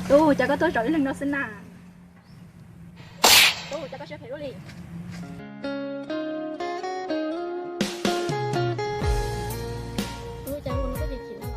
Tub, cas koj tuaj zaum ib leeg no xwb na? Tub, cas koj siab phem luaj li? Tub, cas ua no koj chim chim no los?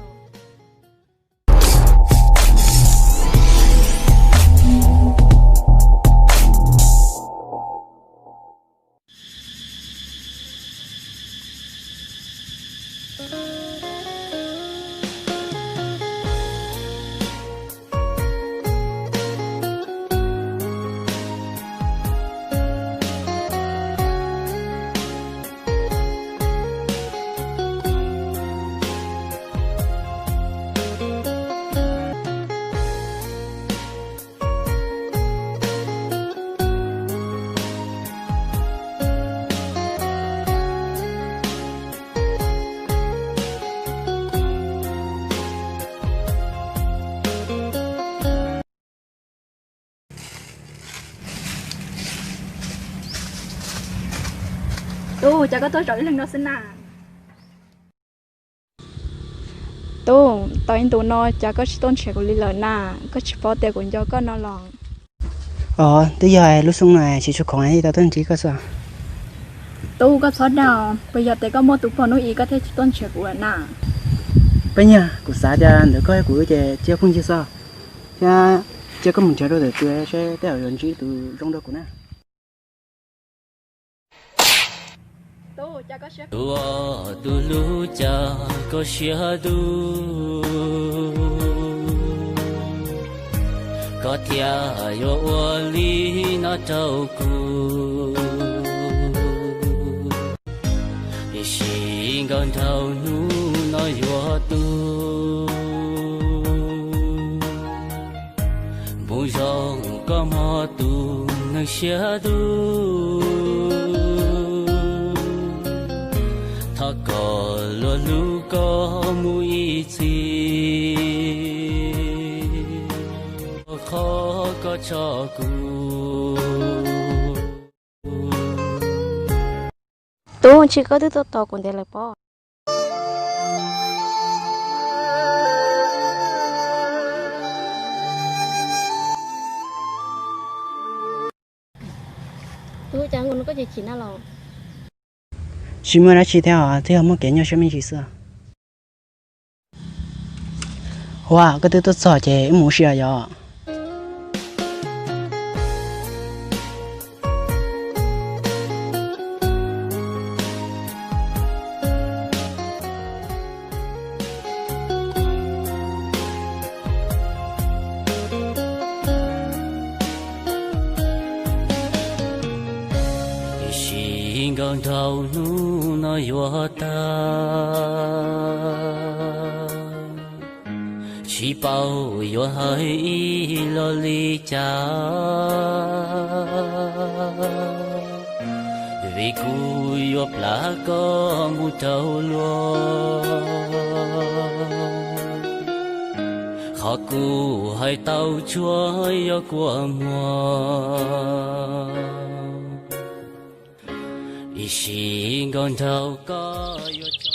Tub, cas koj tuaj zaum ib leeg no xwb na? Tub, tau ib ntus no cas koj tsis tuaj nrhiav kuv li lawm na? Koj tsis paub tias kuv nco koj no los? Os, twb yog lub xyoo no tsis tshua khoom tau tuaj ntsib koj xwb. Tub, koj txhob dag, puas yog tias koj muaj tus pog hnub i koj thiaj tsis tuaj nrhiav kuv lawm na? Paj Nyiag, kuv xav tias ntawm koj thiab kuv ces tsis yog phooj ywg xwb, thiab cia koj mus nrhiav rau ntawm tus seb tej zaum yuav ntsib tus zoo dua kuv na. Ua tus hlub cas koj siab dub, koj thiaj yuav ua li no rau kuv. Tiam sis nkauj nraug hnub no yuav tu, npoo zoo koj hmo tus neeg siab dub. Thov koj luag hlub koj mus ib txhis, qhov koj tso kuv. Tub, ntshe koj twb tuaj tos kuv ntev lawm pob. Tub, cas ua no koj chim chim na los? Tsis muaj dab tsi thiab os, twb yog muaj kev nyuaj siab me ntsis xwb. Ua, koj twb tuaj txog ces wb mus ua si os yom. Tiam sis nkauj nraug hnub no yuav tag, tsis paub yuav hais ib los li cas, vim kuv yuav plam koj mus rau luag. Qhov kuv hais tau tsuas yog kua muag, tiam sis nkauj nraug koj yuav tso.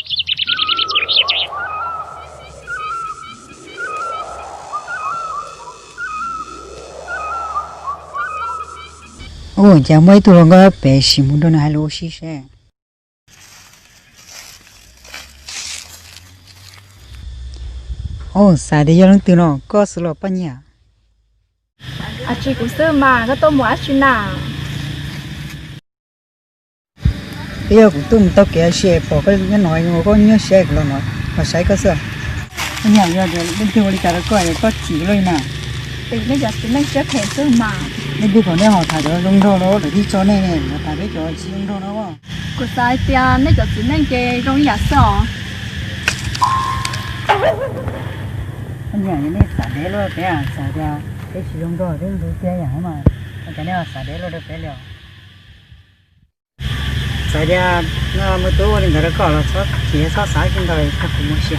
Ua cas muaj ib tug hluas nkauj pem sim mus nrog nws hais lus ua si seb. Ua, xav tias yog leej twg no, koj xwb los Paj Nyiag? Ab tsi, kuv xwb mas, koj tuaj mus ab tsi na? Twb yog kuv tuaj mus taug kev ua si pom koj nyob no, koj nyuaj siab kuv los no, los saib koj xwb. Paj Nyiag, yog tias leej twg ua li cas rau koj es koj chim luaj li na? Nej cov txiv neej siab phem xwb mas. Nej twb kom nej ho tham cov zoo nraug no lawm tib tso nej ne, los tham peb cov tsis zoo nraug no. Kuv xav hais tias nej cov txiv neej ces zoo ib yam xwb os. Paj Nyiag, nej txav dev luaj peb, xav tias peb tsis zoo nraug peb ntxub tiag yam mas, ua cas nej ho txav dev luaj rau peb li os? Txawm tias no mus tub ua li ntawd rau koj los txhob chim txhob xav tsis ntau, koj kuv mus ua si.